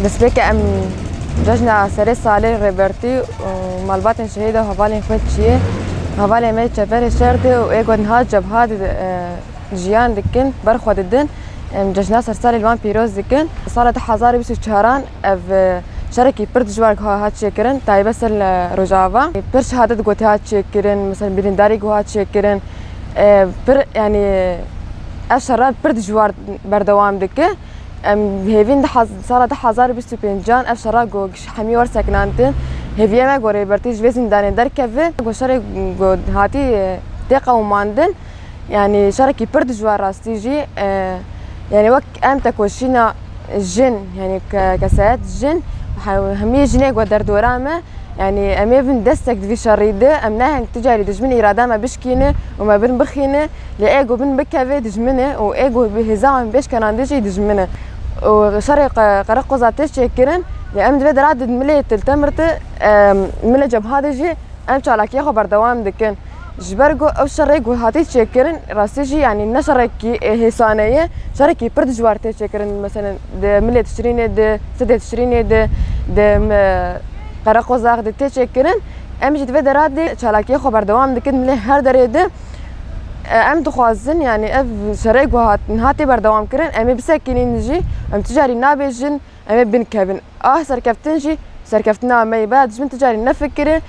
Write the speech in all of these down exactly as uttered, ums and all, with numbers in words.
Destpêkê em cejna serê salê Rêbertî û malbatên şehîd û hevalên xwe çiyê, hevalên me çeperê şer de û ê ku niha cebha de, e, jiyan dikin, ber xwe didin. Em cejna sersalê li wan pîroz dikin. Sala du hezar û bîst û çaran ev, e, şerekî pir dijwar hat çêkirin, taybet ser li Rojava. Pir şehadet gotî hat çêkirin, mesela birîndarî ku hat çêkirin. E, pir, yanî ev şera pir dijwar berdewam dike. Em hêvîn di hez-, sala du hezar û bîst û pêncan ev şera ku hemî wer sekinandin. Hêviya me ku Rêbertî ji vê zîndanê derkeve, ku şerê ku hatî, e, tê qewimandin. Yanî şerekî pir dijwar rastî jî, e, yanî wek em tekoşîna jin, yanî ke-, kesayet jin, he-, hemî jinê ku derdora me, yanî em ê bin destek di vî şerî de, em nehên tu carî dijmin îrada me bişkîne û me bin bixîne, lê ê ku bin bikeve dijmin e û ê ku bi hêza em pêş kenandin jî dijmin e. Û şerê qe-, Qereqoza tê çêkirin, lê em di vê dera de milê Til Temir de, em, milê cebha de jî em çalakiya xwe berdewam dikin. Ji ber ku ew şerê ku hatî çêkirin, rastî jî, yanî ne şerekî, e, hêsane ye, şerekî pir dijwar tê çêkirin. Meselen, di milê Tişrînê de, sedê Tişrînê de, di, me, Qereqozax de tê çêkirin. Em jî di vê dera de çalakiyê xwe berdewam dikin milê her derê de. E, em dixwazin, yanî ev şerê ku hat-, niha tê berdewam kirin, em ê bisekinîn jî, em tu carî nabêjin, em ê binkevin. Ah, serkeftin jî serkeftina me ye. Baya dijmin tu carî nefikire,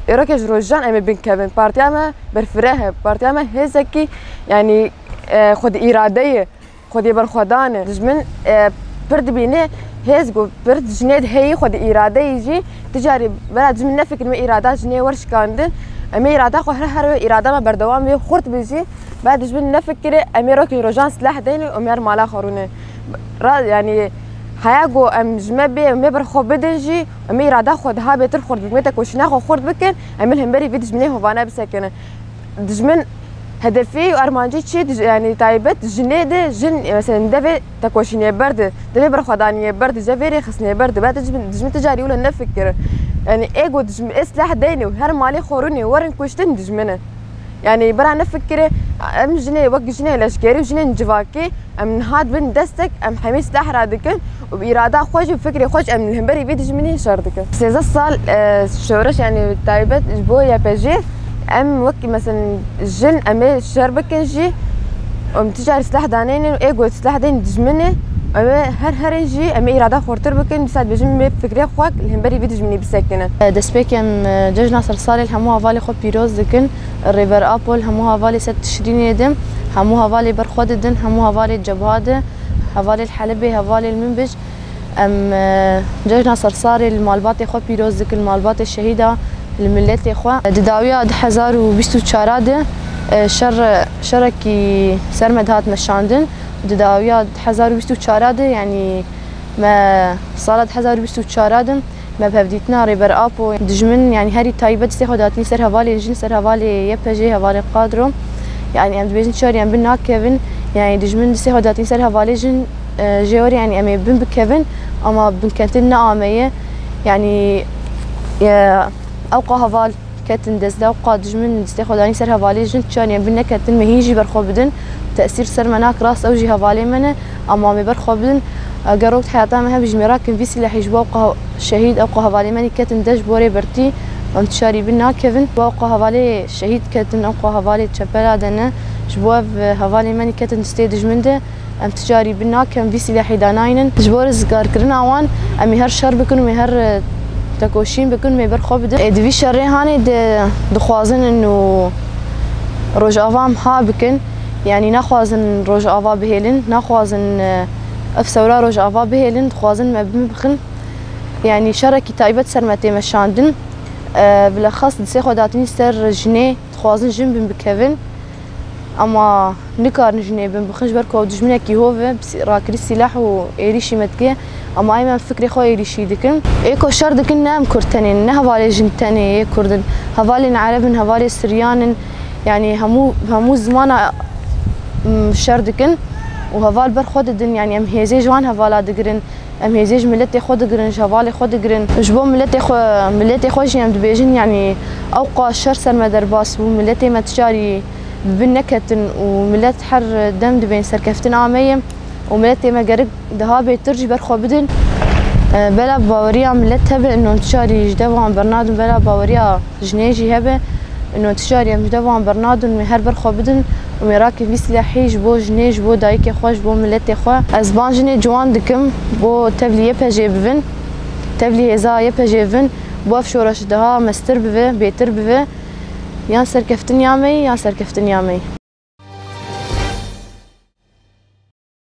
êrokê ji rojan em ê binkevin. Partiya me berfireh e. Partiya me hêzekî, yanî, e, xwedî îrade ye, xwedî berxwedan e. Dijmin, e, pir dibîne hêz ku pir jinê heyî xwedî îrade yî jî. Tu carî bera dijmin nefikir me îrada jinê wer şikandin. Em ê îrada xwe her her wê îrada me berdewam bê, xurt bê jî. Bera dijmin nefikire, em ê rokê ji rojan silah deyne û em ê her mala xwe rûne. Ra, yanî, heya ku em ji me bê, em ê ber xwe bidin jî, em ê îrada xwe daha bêtir xurt bikin, em ê tekoşîna xwe xurt bikin, em ê li hemberî vî dijminê hovane bisekinin. Dijmin hedefî û armancî çi? Dij-, yanî taybet jinê de, jin, mesela, devê tekoşînê ber de, devê berxwedaniyê ber de, devê rêxistinê ber de, be dijmin, dijmin tu carî wilo nefikirin. Yanî ê ku dijmin, ê silah deyne û her malê xwe rûnê werin kuştin dijmin e. Yanî bira nefikire, em jinê wek jinê leşkerî û jinên civakî, em niha dibin destek, em hemî silah radikin û bi îrada xwe jî û fikrê xwe jî em li hemberî vî dijminî şer dikin. Sêzdeh sal, e, şoreş, yanî taybet ji bo Y P G, em wek, mesela, jin em ê şer bikin jî, em tu carî silah daneynin û ê ku silah deynin dijminê, em ê her herên jî em ê îrada xurtir bikin, dîsa dibêjin em ê fikrê xwe li hemberî vî dijminî bisekinin. Destpêkê em, e, cejna sersalê li hemû hevalê xwe pîroz dikin. Rêber Apo li hemû hevalê ser Tişrînê de, hemû hevalê ber xwe didin, hemû hevalê cebha de, hevalê li Helebê, hevalê li Minbij. Em, e, cejna sersalê li malbatê xwe pîroz dikin, li malbatê şehîda, li miletê xwe. Di dawiya du hezar û bîst û çar de, e, şer, şerekî ser me dihat meşandin. Di dawiya du hezar û bîst û çar de, yanî me sala du hezar û bîst û çar de me bi hevdîtina Rêber Apo, dijmin, yanî herî taybet destê xwe datîn ser hevalên jin, ser hevalê Y P G, hevalên Qadro. Yanî em dibêjin çar em bin nakevin. Yanî dijmin destê xwe datîn ser hevalê jin, e, jê werê, yanî em ê bin bikevin, ama binketin neameye. Yanî, e, ewqa heval ketin dest de, ewqa dijmin destê xwe danî ser hevalê jin, çar em bin neketin, me hîn jî ber xwe bidin. Tesîr ser me nake, rast ew jî hevalê me ne. Ama em ê ber xwe bidin. Eger rok di heyata me hebe jî, em ê rakin vî silahî ji bo ewqa şehîd, ewqa hevalê me nî ketin dest ji bo Rêbertî, em tu carî bin nakevin. Ji bo ewqa hevalê şehîd ketin, ewqa hevalê çepera de ne. Ji bo ev hevalê me nî ketin destê dijmin de, em tu carî bin nakin, vî silahî danaynin. Ji bo rizgarkirina wan, em ê her şer bikin û em ê her, e, tekoşîn bikin, em ê ber xwe bidin. Ê di vî şerê hanê de dixwazin û Rojava em ha bikin. Yanî naxwazin Rojava bihêlin, naxwazin, e, ev sewra Rojava bihêlin, dixwazin me bin bixin. Yanî şerekî taybet ser me tê meşandin. E, bilexas destê xwe datîn ser jinê, dixwazin jin bin bikevin. Ama nikarin jinê bin bixin, ji ber ku ew dijminekî hov e, bi sî-, rakirî sîlah û êrîşî me dike. Ama em, em fikrê xwe êrîşî dikin. Ê ku şer dikin, ne em Kurd tenê ne, ne hevalê jin tenê yê Kurd in. Hevalên Ereb in, hevalê Siryan in. Yanî hemû, hemû zimana, m, şer dikin û heval ber xwe didin. Yanî em hêzê ji wan hevala digirin. Em hêzê ji miletê xwe digirin, ji hevalê xwe digirin. Ji bo miletê xwe, miletê xwe jî em dibêjin, yanî ewqa şer ser me derbas bû, miletê me tu carî bi bin neketin û milet her dem dibên serkeftina me ye û miletê me gerek daha bêtir jî ber xwe bidin. Bela baweriya milet hebe, ino tişarî ji dev wan bernadin, bela baweriya jinê jî hebe, ino tişarî em ji dev wan bernadin, wê her ber xwe bidin û mêrakê vî silehî ji bo jinê, ji bo dayikê xwe, ji bo miletê xwe. Ez ban jinê ciwan dikim, bo tevlî Y P J'ê bivin, tevlî hêza Y P J'ê bivin, bo ev şoreş daha mestir bive, bêtir bive. Yan serkeftin ya me yî, yan serkeftin ya me yî.